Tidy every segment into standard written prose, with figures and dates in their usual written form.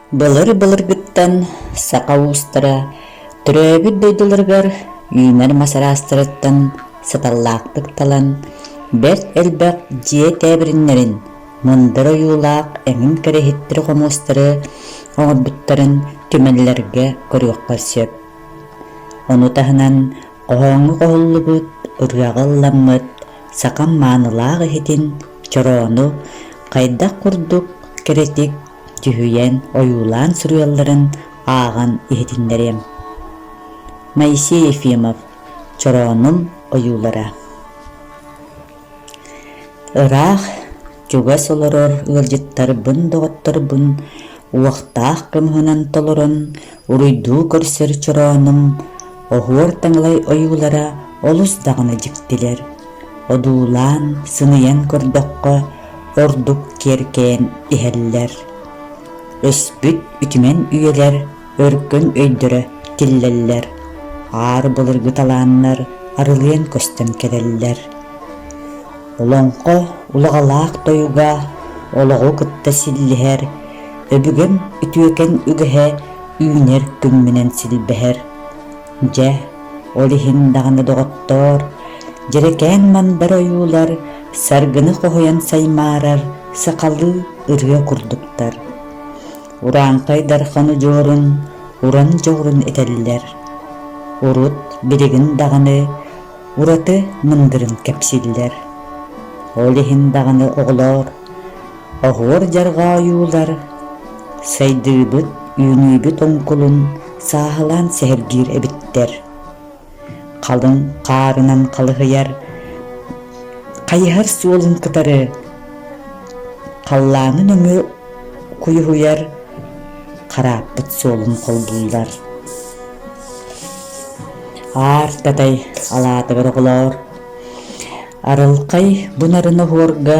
Былыр-былыргыттан саха уустара төрөөбүт дойдуларыгар үүнэр мас араастарыттан саталлаахтык талан, бэрт элбэх дьиэ тээбириннэрин, мындыр ойуулаах эҥин кэрэһиттэри-хомуостары оҥорбуттарын түмэллэргэ көрүөххэ сөп. Ону таһынан хоһооҥҥо хоһуллубут, ырыаҕа ылламмыт сахам маанылаах иһитин, чороону хайдах курдук кэрэтик дьүһүйэн, ойуулаан суруйалларын ааҕан иһитиннэриэм. Моисей Ефимов «Чороонум ойуулара» Ыраах, чугас олорор ыалдьыттарбын, доҕотторбун уохтаах кымыһынан толорон уруйдуу көрсөр чороонум оһуор таҥалай ойуулара олус даҕаны дьиктилэр. Одуулаан, сыныйан көрдөххө, ордук киэркэйэн иһэллэр. Өспүт үтүмэн үйэлэр өркөн өйдөрө тиллэллэр, аар былыргы талааннар арылыйан көстөн кэлэллэр. Олоҥхо улаҕалаах тойуга олоҕу кытта силлиһэр, өбүгэм үтүөкэн үгэһэ үүнэр күммүнэн силбэһэр. Дьэ, ол иһин даҕаны доҕоттоор, дьэрэкээн мандар ойуулар саргыны хоһуйан саймаарар сахалыы ырыа курдуктар. Урааҥхай Дархан удьуорун, уран дьоҕурун этэллэр. Урут, билигин даҕаны ураты мындырын кэпсииллэр. Ол иһин даҕаны оҕолоор, оһуор дьарҕаа ойуулар, сайдыыбыт, үүнүүбүт оҥкулун сааһылаан сэһэргиир эбиттэр. Халыҥ хаарынан халыһыйар, хайыһар суолун кытары халлааны нөҥүө куйуһуйар харааппыт суолун холбууллар. Аар татай алаатыгар оҕолоор, арылхай бунарын оһуорга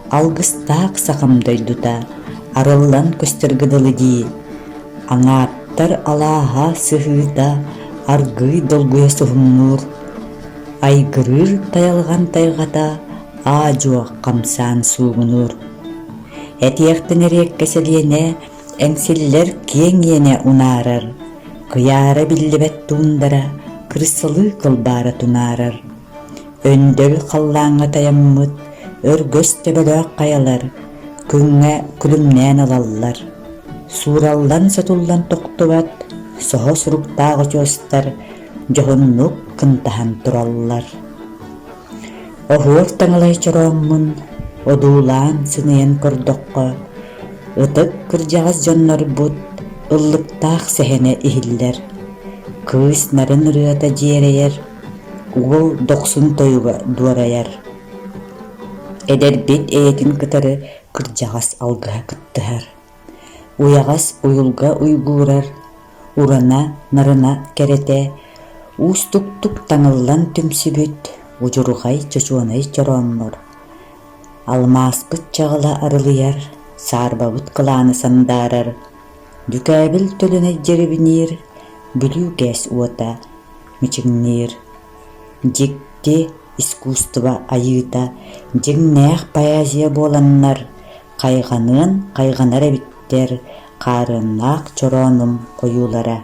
алгыстаах сахам дойдута арыллан көстөргө дылы дии, аҥааттар алааһа сыһыыта аргыый долгуйа суһумнуур, айгырыыр тайалҕан тайҕата аа-дьуо хамсаан суугунуур. Этиэхтэн эриэккэ сэлиэнэ эҥсиллэр киэҥ иэнэ унаарар, кыйаара биллибэт туундара кырсалыы кылбаара тунаарар. Өндөл халлааҥҥа тайаммыт өргөс төбөлөөх хайалар күҥҥэ күлүмнээн ылаллар. Суураллан-сотуллан тохтубат соһо суруктаах очуостар дьоһуннук кынтаһан тураллар. Оһуор таҥалай чорооммун одуулаан сыныйан көрдөххө, ытык кырдьаҕас дьоннорбут ыллыктаах сэһэнэ иһиллэр. Кыыс нарын ырыата дьиэрэйэр, уол дохсун тойуга дуорайар. Эдэрбит эйэтин кытары кырдьаҕас алгыһа кыттыһар. Уйаҕас уйулга уйгуурар, урана, нарына кэрэтэ уустуктук таҥыллан түмсүбүт удьурҕай чочуонай чорооннор, алмааспыт чаҕыла арылыйар, саарбабыт кылаана сандаарар, дьүкээбил төлөнө дьирибиниир, Бүлүү кээс уота мичиҥниир. Дьикти искусство айыыта дьиҥнээх поэзия буоланнар, хайҕаныан хайҕанар эбиттэр хаарыаннаах чороонум ойуулара.